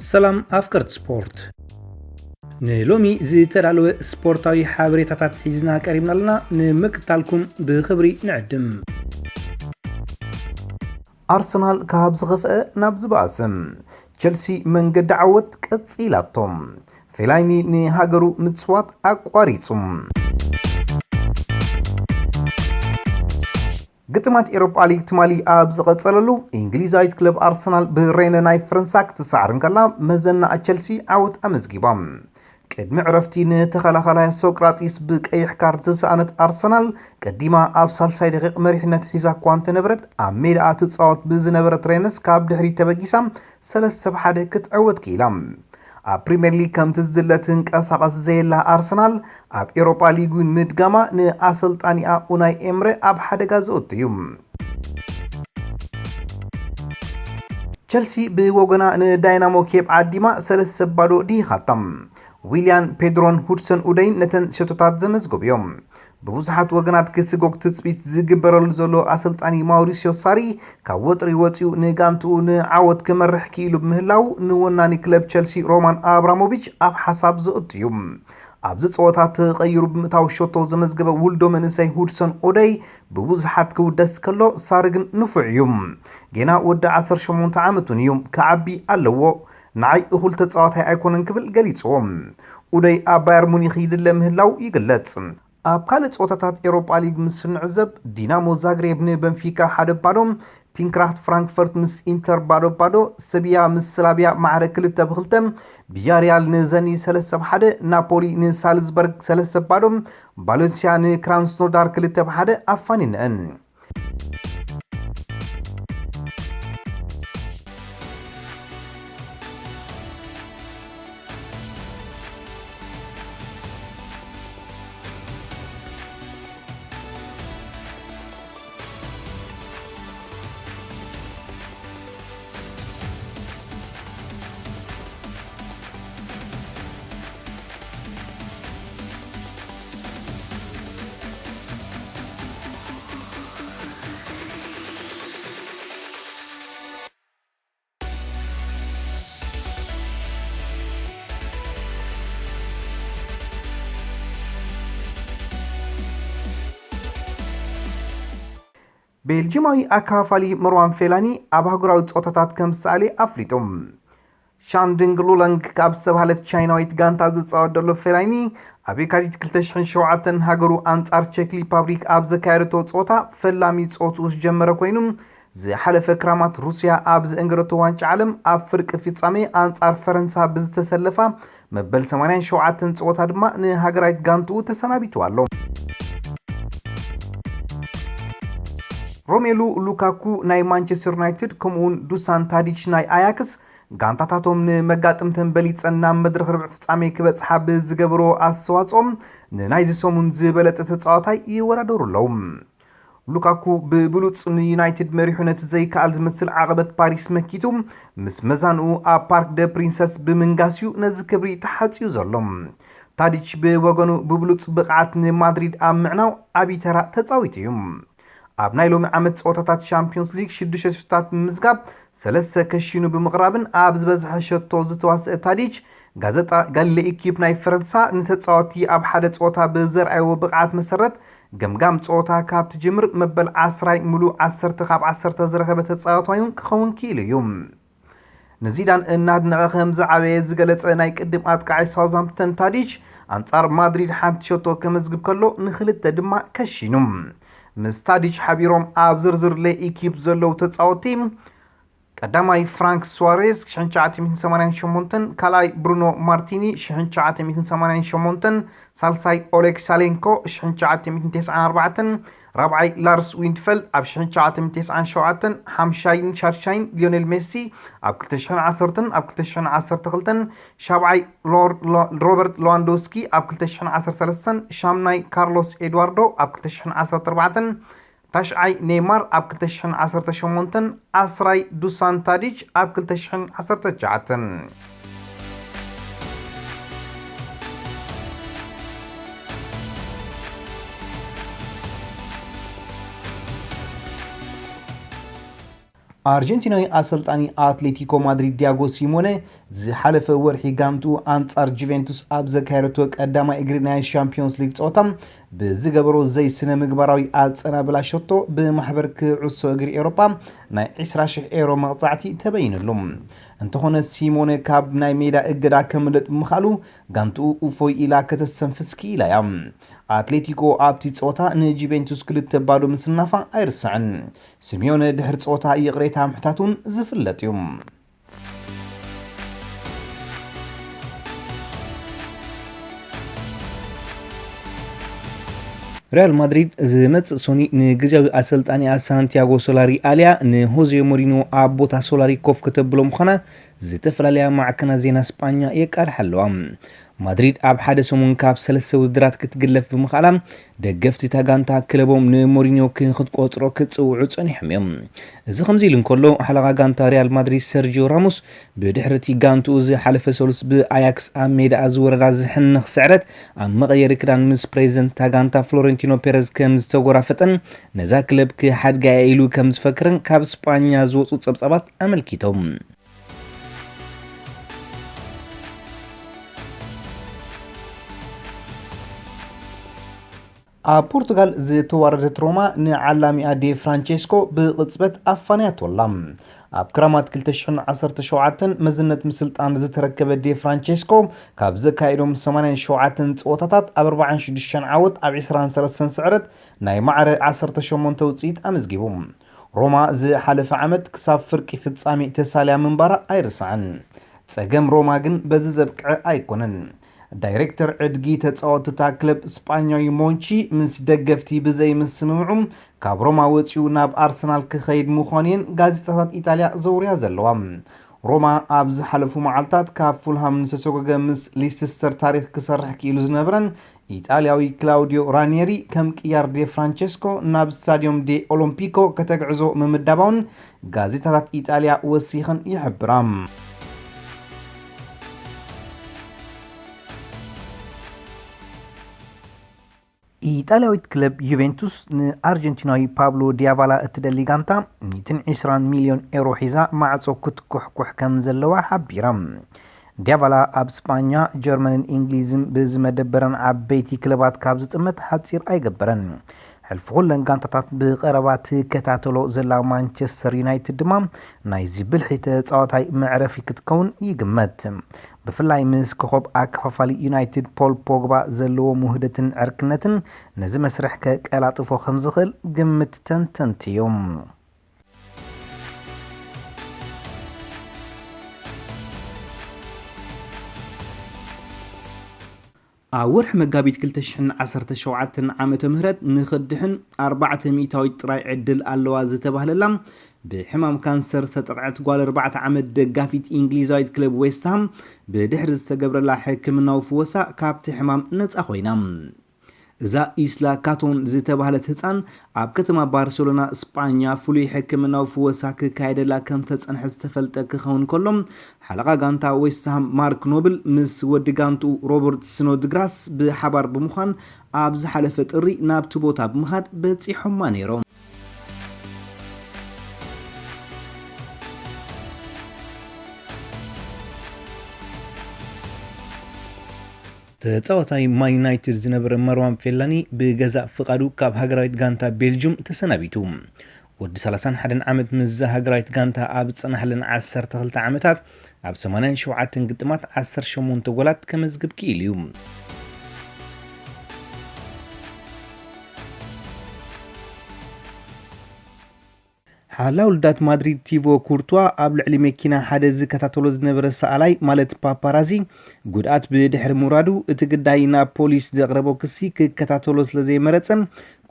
ሰላም ኣፍቀርቲ ስፖርት፣ ንሎሚ ዝተዳለወ ስፖርታዊ ሓበሬታታት ሒዝና ቀሪብና ኣለና። ንምክታልኩም ብኽብሪ ንዕድም። ኣርሰናል ካብ ዝኸፍአ ናብ ዝበኣሰ፣ ቸልሲ መንገዲ ዓወት ቀጺላቶ። ፌላይኒ ንሃገሩ ምጽዋት ኣቋሪጹ። ግጥማት ኤሮፓ ሊግ ትማሊ ኣብ ዝቐጸለሉ፣ እንግሊዛዊት ክለብ ኣርሰናል ብሬነ ናይ ፈረንሳ ክትሰዓር እንከላ፣ መዘና ቸልሲ ዓወት ኣመዝጊባ። ቅድሚ ዕረፍቲ ንተኸላኻላይ ሶቅራጢስ ብቀይሕ ካርድ ዝሰኣነት ኣርሰናል፣ ቀዲማ ኣብ ሳልሳይ ደቂቕ መሪሕነት ሒዛ እኳ እንተነበረት፣ ኣብ ሜዳኣ ትጻወት ብዝነበረት ሬነስ ካብ ድሕሪት ተበጊሳ ሰለስተ ብ ሓደ ክትዕወት ክኢላ። ኣብ ፕሪምየር ሊግ ከምቲ ዝድለ ትንቀሳቐስ ዘየላ ኣርሰናል፣ ኣብ ኤሮፓ ሊግ እውን ምድጋማ ንኣሰልጣኒኣ ኡናይ ኤምረ ኣብ ሓደጋ ዘእቱ እዩ። ቸልሲ ብወገና ንዳይናሞ ኬፕ ዓዲማ ሰለስተ ባዶ ድሂኻታ። ዊልያን ፔድሮን ሁድሰን ኡደይን ነተን ሸቶታት ዘመዝገቡ እዮም። ብብዙሓት ወገናት ክስጎግ ትጽቢት ዝግበረሉ ዘሎ ኣሰልጣኒ ማውሪሲዮ ሳሪ፣ ካብ ወጥሪ ወጺኡ ንጋንትኡ ንዓወት ክመርሕ ክኢሉ ብምህላው፣ ንወናኒ ክለብ ቸልሲ ሮማን ኣብራሞቪች ኣብ ሓሳብ ዘእቱ እዩ። ኣብዚ ጸወታ ተቐይሩ ብምእታው ሸቶ ዘመዝገበ ውልዶ መንእሰይ ሁድሰን ኦደይ ብብዙሓት ክውደስ ከሎ፣ ሳሪ ግን ንፉዕ እዩ። ጌና ወዲ ዓሰርተ ሸሞንተ ዓመቱን እዩ፣ ክዓቢ ኣለዎ። ንዓይ እኹል ተጻዋታይ ኣይኮነን ክብል ገሊጽዎ። ኡደይ ኣብ ባየር ሙኒኽ ይድለ ምህላው ይግለጽ። ኣብ ካልእ ጸወታታት ኤሮፓ ሊግ ምስ እንዕዘብ፣ ዲናሞ ዛግሬብ ንበንፊካ ሓደ ባዶ፣ ቲንክራክት ፍራንክፈርት ምስ ኢንተር ባዶ ባዶ፣ ሰቢያ ምስ ስላቪያ ማዕረ ክልተ ብ ክልተ፣ ቪያሪያል ንዘኒ ሰለስተ ብ ሓደ፣ ናፖሊ ንሳልዝበርግ ሰለስተ ብ ባዶ፣ ቫለንሲያ ንክራስኖዳር ክልተ ብ ሓደ ኣፋኒነን። ቤልጂማዊ ኣካፋሊ መርዋን ፌላኒ ኣብ ኣህጉራዊ ጸወታታት ከም ዝተኣልየ ኣፍሊጡ። ሻንድንግ ሉለንግ ካብ ዝተባህለት ቻይናዊት ጋንታ ዝጻወት ዘሎ ፌላኒ፣ ኣብ የካቲት ክልተ ሽሕን ሸውዓተን ሃገሩ ኣንጻር ቸክ ሪፓብሊክ ኣብ ዘካየደቶ ጸወታ ፈላሚ ጸወትኡ ዝጀመረ ኮይኑ፣ ዝሓለፈ ክራማት ሩስያ ኣብ ዘእንገደቶ ዋንጫ ዓለም ኣብ ፍርቂ ፍጻሜ ኣንጻር ፈረንሳ ብዝተሰለፋ መበል ሰማንያን ሸውዓተን ጸወታ ድማ ንሃገራዊት ጋንትኡ ተሰናቢቱ ኣሎ። ሮሜሉ ሉካኩ ናይ ማንቸስተር ዩናይትድ፣ ከምኡውን ዱሳን ታዲች ናይ ኣያክስ፣ ጋንታታቶም ንመጋጥምተን በሊጸን ናብ መድረኽ ርብዒ ፍጻሜ ክበጽሓ ብዝገበሮ ኣስተዋጽኦም፣ ንናይዚ ሰሙን ዝበለጸ ተጻዋታይ ይወዳደሩ ኣለዉ። ሉካኩ ብብሉጽ ንዩናይትድ መሪሑ ነቲ ዘይከኣል ዝመስል ዓቐበት ፓሪስ መኪቱ፣ ምስ መዛንኡ ኣብ ፓርክ ደ ፕሪንሰስ ብምንጋስ'ዩ ነዚ ክብሪ ተሓጽዩ ዘሎ። ታዲች ብወገኑ ብብሉጽ ብቕዓት ንማድሪድ ኣብ ምዕናው ዓቢ ተራ ተጻዊቱ እዩ። ኣብ ናይ ሎሚ ዓመት ጸወታታት ሻምፒዮንስ ሊግ ሽዱሽተ ሸቶታት ብምምዝጋብ ሰለስተ ከሺኑ ብምቕራብን ኣብ ዝበዝሐ ሸቶ ዝተዋስአ ታዲች፣ ጋዜጣ ጋሊለ ኢኪፕ ናይ ፈረንሳ ንተጻወትቲ ኣብ ሓደ ጸወታ ብዘርኣይዎ ብቕዓት መሰረት፣ ገምጋም ጸወታ ካብ ትጅምር መበል ዓስራይ ምሉእ ዓሰርተ ካብ ዓሰርተ ዝረኸበ ተጻዋታይ እውን ክኸውን ክኢሉ እዩ። ንዚዳን እናድነቐ ከም ዝዓበየ ዝገለጸ ናይ ቅድም ኣጥቃዓይ ሳውዝሃምፕተን ታዲች፣ ኣንጻር ማድሪድ ሓንቲ ሸቶ ከመዝግብ ከሎ፣ ንኽልተ ድማ ከሺኑ። ምስ ታዲች ሓቢሮም ኣብ ዝርዝር ለኢኪፕ ዘለዉ ተጻወትቲ፣ ቀዳማይ ፍራንክ ሱዋሬዝ ሽሕን ትሽዓተ ሚእትን ሰማንያን ሸሞንተን፣ ካልኣይ ብሩኖ ማርቲኒ ሽሕን ትሽዓተ ሚእትን ሰማንያን ሸሞንተን፣ ሳልሳይ ኦሌግ ሳሌንኮ ሽሕን ትሽዓተ ሚእትን ተስዓን ኣርባዕተን፣ ራብዓይ ላርስ ዊንድፈልድ ኣብ ሽሕን ትሽዓተ ሚእትን ተስዓን ሸውዓተን፣ ሓምሻይን ሻድሻይን ሊዮኔል ሜሲ ኣብ ክልተ ሽሕን ዓሰርተን ኣብ ክልተ ሽሕን ዓሰርተ ክልተን፣ ሻብዓይ ሎር-፣ ሎ-፣ ሮበርት ሌዋንዶስኪ ኣብ ክልተ ሽሕን ዓሰርተ ሰለስተን፣ ሻምናይ ካርሎስ ኤድዋርዶ ኣብ ክልተ ሽሕን ዓሰርተ ኣርባዕተን፣ ታሽዓይ ኔይማር ኣብ ክልተ ሽሕን ዓሰርተ ሸሞንተን፣ ዓስራይ ዱሳን ታዲች ኣብ ክልተ ሽሕን ዓሰርተ ትሽዓተን። ኣርጀንቲናዊ ኣሰልጣኒ ኣትሌቲኮ ማድሪድ ዲያጎ ሲሞነ ዝሓለፈ ወርሒ ጋንቱ ኣንጻር ጁቬንቱስ ኣብ ዘካየደቶ ቀዳማይ እግሪ ናይ ሻምፒዮንስ ሊግ ጸወታ ብዝገበሮ ዘይስነ ምግባራዊ ኣጸናብላ ሸቶ ብማሕበር ክዕሶ እግሪ ኤውሮጳ ናይ ዕስራ ሽሕ ኤሮ መቕጻዕቲ ተበይንሉ። እንተኾነ ሲሞነ ካብ ናይ ሜዳ እገዳ ከምልጥ ብምኽኣሉ ጋንትኡ እፎይ ኢላ ከተሰንፍስ ክኢላ እያ። ኣትሌቲኮ ኣብቲ ጸወታ ንጁቬንቱስ ክልተ ባዶ ምስናፋ ኣይርሳዕን። ሲሚዮነ ድሕሪ ጸወታ ይቕሬታ ምሕታቱን ዝፍለጥ እዩ። ሪያል ማድሪድ ዝመጽእ ሶኒ ንግዝያዊ ኣሰልጣኒኣ ሳንቲያጎ ሶላሪ ኣልያ ንሆዜ ሞሪኖ ኣብ ቦታ ሶላሪ ኮፍ ከተብሎ ምዃና ዝተፈላለያ ማዕከናት ዜና ስጳኛ የቃልሓ ኣለዋ። ማድሪድ ኣብ ሓደ ሰሙን ካብ ሰለስተ ውድድራት ክትግለፍ ብምኽኣላ ደገፍቲ እታ ጋንታ ክለቦም ንሞሪኒዮ ክትቆጽሮ ክጽውዑ ጸኒሖም እዮም። እዚ ከምዚ ኢሉ እንከሎ ሓለቓ ጋንታ ሪያል ማድሪድ ሰርጂዮ ራሞስ ብድሕሪ እቲ ጋንትኡ ዝሓለፈ ሰሉስ ብኣያክስ ኣብ ሜዳኣ ዝወረዳ ዝሕንኽ ስዕረት ኣብ መቐየሪ ክዳን ምስ ፕሬዚደንት እታ ጋንታ ፍሎሬንቲኖ ፔረዝ ከም ዝተጎራፈጠን ነዛ ክለብ ክሓድጋ እየ ኢሉ ከም ዝፈክርን ካብ ስጳኛ ዝወፁ ጸብጻባት ኣመልኪቶም። ኣብ ፖርቱጋል ዝተዋረደት ሮማ ንዓላሚኣ ዴ ፍራንቸስኮ ብቕጽበት ኣፋንያቶ ኣላ። ኣብ ክራማት ክልተ ሽሕን ዓሰርተ ሸውዓተን መዝነት ምስልጣን ዝተረከበ ዴ ፍራንቸስኮ ካብ ዘካየዶም ሰማንያን ሸውዓተን ጸወታታት ኣብ ኣርባዓን ሽዱሽተን ዓወት ኣብ ዕስራን ሰለስተን ስዕረት ናይ ማዕረ ዓሰርተ ሸሞንተ ውጽኢት ኣመዝጊቡ። ሮማ ዝሓለፈ ዓመት ክሳብ ፍርቂ ፍጻሜ ተሳልያ ምንባራ ኣይርሳዕን። ጸገም ሮማ ግን በዚ ዘብቅዐ ኣይኮነን። ዳይሬክተር ዕድጊ ተጻወትታ ክለብ ስጳኛዊ ሞንቺ ምስ ደገፍቲ ብዘይምስምምዑ ካብ ሮማ ወጺኡ ናብ ኣርሰናል ክኸይድ ምዃኑ እየን ጋዜጣታት ኢጣልያ ዘውርያ ዘለዋ። ሮማ ኣብ ዝሓለፉ መዓልታት ካብ ፉልሃም ንዝተሰጎገ ምስ ሊስተር ታሪኽ ክሰርሕ ክኢሉ ዝነበረን ኢጣልያዊ ክላውዲዮ ራኒየሪ ከም ቅያር ዴ ፍራንቸስኮ ናብ ስታዲዮም ዴ ኦሎምፒኮ ከተግዕዞ ምምዳባውን ጋዜጣታት ኢጣልያ ወሲኸን ይሕብራ። ኢጣልያዊት ክለብ ዩቬንቱስ ንኣርጀንቲናዊ ፓብሎ ዲያባላ እትደሊ ጋንታ ሚእትን ዕስራን ሚልዮን ኤሮ ሒዛ ማዕጾ ክትኩሕኩሕ ከም ዘለዋ ሓቢራ። ዲያባላ ኣብ ስጳኛ፣ ጀርመንን እንግሊዝን ብዝመደበረን ዓበይቲ ክለባት ካብ ዝጥመት ሓጺር ኣይገበረን። ሕልፊ ኩለን ጋንታታት ብቐረባ ትከታተሎ ዘላ ማንቸስተር ዩናይትድ ድማ ናይዚ ብልሒ ተጻዋታይ መዕረፊ ክትከውን ይግመት። ብፍላይ ምስ ኮኾብ ኣከፋፋሊ ዩናይትድ ፖል ፖግባ ዘለዎም ውህደትን ዕርክነትን ነዚ መስርሕ ከቀላጥፎ ከም ዝኽእል ግምት ተንተንቲ እዮም። ኣብ ወርሒ መጋቢት ክልተ ሽሕን ዓሰርተ ሸውዓተን ዓመተ ምህረት ንኽድሕን ኣርባዕተ ሚእታዊት ጥራይ ዕድል ኣለዋ ዝተባህለላ ብሕማም ካንሰር ዝተጠቕዐት ጓል ኣርባዕተ ዓመት ደጋፊት እንግሊዛዊት ክለብ ዌስትሃም ብድሕሪ ዝተገብረላ ሕክምናዊ ፍወሳ ካብቲ ሕማም ነጻ ኮይና። እዛ ኢስላ ካቶን ዝተባህለት ህጻን ኣብ ከተማ ባርሴሎና ስጳኛ ፍሉይ ሕክምናዊ ፍወሳ ክካየደላ ከም ተጸንሐ ዝተፈልጠ ክኸውን ከሎ ሓለቓ ጋንታ ዌስትሃም ማርክ ኖብል ምስ ወዲ ጋንቱ ሮበርት ስኖድግራስ ብሓባር ብምዃን ኣብ ዝሓለፈ ጥሪ ናብቲ ቦታ ብምኻድ በጺሖማ ነይሮም። ተጻዋታይ ማን ዩናይትድ ዝነበረ መርዋን ፌላኒ ብገዛእ ፍቓዱ ካብ ሃገራዊት ጋንታ ቤልጅም ተሰናቢቱ። ወዲ ሰላሳን ሓደን ዓመት ምስዛ ሃገራዊት ጋንታ ኣብ ዝጸናሕለን ዓሰርተ ክልተ ዓመታት ኣብ ሰማንያን ሸውዓተን ግጥማት ዓሰርተ ሸሞንተ ጎላት ከመዝግብ ክኢሉ እዩ። ሓላው ልዳት ማድሪድ ቲቮ ኩርቱዋ ኣብ ልዕሊ መኪና ሓደ ዝከታተሎ ዝነበረ ሰኣላይ ማለት ፓፓራዚ ጉድኣት ብድሕሪ ምውራዱ እቲ ግዳይ ናብ ፖሊስ ዘቕረቦ ክሲ ክከታተሎ ስለ ዘይመረጸ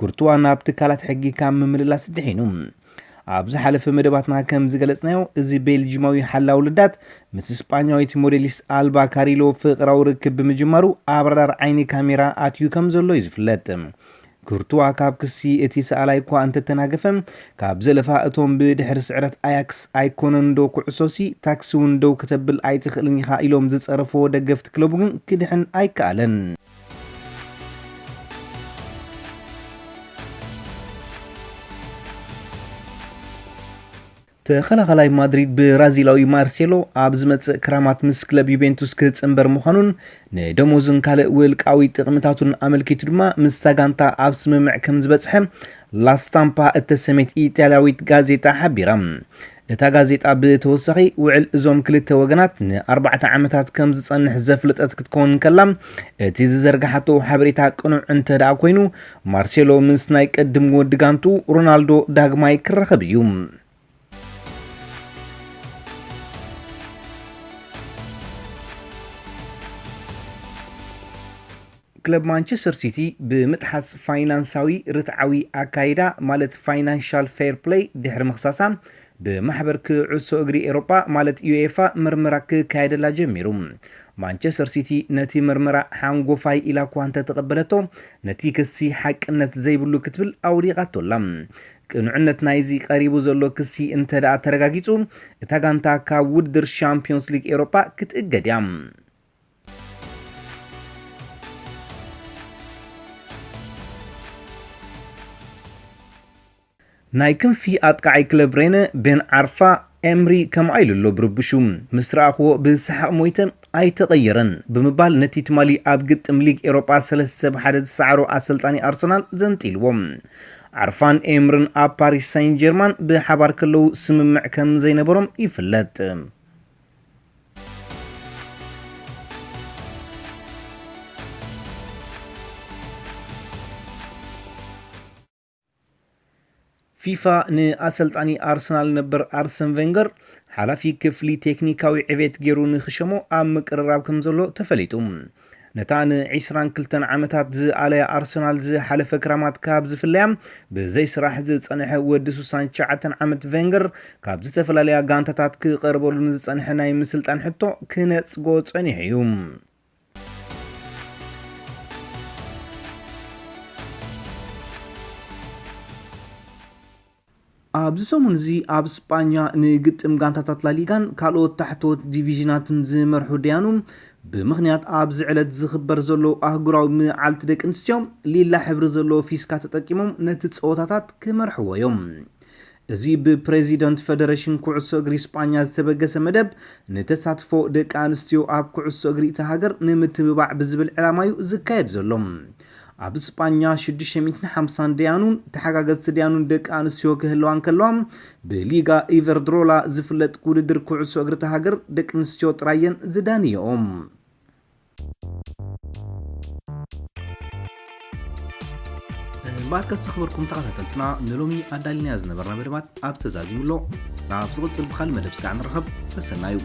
ኩርቱዋ ናብ ትካላት ሕጊ ካብ ምምልላስ ድሒኑ። ኣብ ዝሓለፈ መደባትና ከም ዝገለጽናዮ እዚ ቤልጂማዊ ሓላው ልዳት ምስ ስጳኛዊት ሞዴሊስት ኣልባ ካሪሎ ፍቕራዊ ርክብ ብምጅማሩ ኣብ ራዳር ዓይኒ ካሜራ ኣትዩ ከም ዘሎ እዩ ዝፍለጥ። ኩርቱዋ ካብ ክሲ እቲ ሰኣላይ እኳ እንተተናገፈ ካብ ዘለፋ እቶም ብድሕሪ ስዕረት ኣያክስ ኣይኮነን ዶ ኩዕሶሲ ታክሲ እውን ደው ክተብል ኣይትኽእልን ኢኻ ኢሎም ዝጸረፍዎ ደገፍቲ ክለቡ ግን ክድሕን ኣይከኣለን። ተኸላኻላይ ማድሪድ ብራዚላዊ ማርሴሎ ኣብ ዝመጽእ ክራማት ምስ ክለብ ዩቬንቱስ ክጽንበር ምዃኑን ንደሞዝን ካልእ ውልቃዊ ጥቕምታቱን ኣመልኪቱ ድማ ምስታ ጋንታ ኣብ ስምምዕ ከም ዝበጽሐ ላስታምፓ እተሰመየት ኢጣልያዊት ጋዜጣ ሓቢራ። እታ ጋዜጣ ብተወሳኺ ውዕል እዞም ክልተ ወገናት ንኣርባዕተ ዓመታት ከም ዝጸንሕ ዘፍለጠት ክትከውን ከላ፣ እቲ ዝዘርግሓቶ ሓበሬታ ቅኑዕ እንተ ደኣ ኮይኑ፣ ማርሴሎ ምስ ናይ ቅድም ወዲ ጋንቱ ሮናልዶ ዳግማይ ክራኸብ እዩ። ክለብ ማንቸስተር ሲቲ ብምጥሓስ ፋይናንሳዊ ርትዓዊ ኣካይዳ ማለት ፋይናንሻል ፌር ፕሌይ ድሕሪ ምኽሳሳ፣ ብማሕበር ኩዕሶ እግሪ ኤሮጳ ማለት ዩኤፋ ምርመራ ክካየደላ ጀሚሩ። ማንቸስተር ሲቲ ነቲ ምርመራ ሓንጎፋይ ኢላ እኳ እንተተቐበለቶ፣ ነቲ ክሲ ሓቅነት ዘይብሉ ክትብል ኣውዲቓቶ ኣላ። ቅኑዕነት ናይዚ ቀሪቡ ዘሎ ክሲ እንተ ደኣ ተረጋጊጹ፣ እታ ጋንታ ካብ ውድድር ሻምፒዮንስ ሊግ ኤሮጳ ክትእገድ እያ። ናይ ክንፊ ኣጥቃዓይ ክለብ ሬነ ቤን ዓርፋ ኤምሪ ከምኣ ኢሉ ኣሎ ብርብሹ። ምስ ረኣኽዎ ብሰሓቕ ሞይተ፣ ኣይተቐየረን ብምባል ነቲ ትማሊ ኣብ ግጥም ሊግ ኤሮጳ ሰለስተ ብ ሓደ ዝሰዓሮ ኣሰልጣኒ ኣርሰናል ዘንጢልዎ። ዓርፋን ኤምርን ኣብ ፓሪስ ሳን ጀርማን ብሓባር ከለዉ ስምምዕ ከም ዘይነበሮም ይፍለጥ። ፊፋ ንኣሰልጣኒ ኣርሰናል ነበር ኣርሰን ቬንገር ሓላፊ ክፍሊ ቴክኒካዊ ዕቤት ገይሩ ንክሸሞ ኣብ ምቅርራብ ከም ዘሎ ተፈሊጡ። ነታ ን ዒስራን ክልተን ዓመታት ዝኣለያ ኣርሰናል ዝሓለፈ ክራማት ካብ ዝፍለያ ብዘይ ስራሕ ዝጸንሐ ወዲ ስሳን ትሽዓተን ዓመት ቬንገር፣ ካብ ዝተፈላለያ ጋንታታት ክቐርበሉ ንዝጸንሐ ናይ ምስልጣን ሕቶ ክነጽጎ ጸኒሑ እዩ። ኣብዚ ሰሙን እዚ ኣብ ስጳኛ ንግጥም ጋንታታት ላሊጋን ካልኦት ታሕተዎት ዲቪዥናትን ዝመርሑ ደያኑ ብምኽንያት ኣብዚ ዕለት ዝኽበር ዘሎ ኣህጉራዊ መዓልቲ ደቂ ኣንስትዮ ሊላ ሕብሪ ዘለዎ ፊስካ ተጠቂሞም ነቲ ጸወታታት ክመርሕዎ እዮም። እዚ ብፕሬዚደንት ፈደረሽን ኩዕሶ እግሪ ስጳኛ ዝተበገሰ መደብ ንተሳትፎ ደቂ ኣንስትዮ ኣብ ኩዕሶ እግሪ እታ ሃገር ንምትብባዕ ብዝብል ዕላማ እዩ ዝካየድ ዘሎ። ኣብ ስጳኛ ሽዱሽተ ሚእትን ሓምሳን ደያኑን ተሓጋገዝቲ ደያኑን ደቂ ኣንስትዮ ክህልዋ እንከለዋ፣ ብሊጋ ኢቨርድሮላ ዝፍለጥ ውድድር ኩዕሶ እግሪ እታ ሃገር ደቂ ኣንስትዮ ጥራየን ዝዳንየኦም። እምበኣርከስ ዝኽበርኩም ተኸታተልትና፣ ንሎሚ ኣዳሊናዮ ዝነበርና መደባት ኣብ ተዛዚሙ ኣሎ። ናብ ዝቕጽል ብኻልእ መደብ ስጋዕ ንረኸብ። ሰሰናዩ።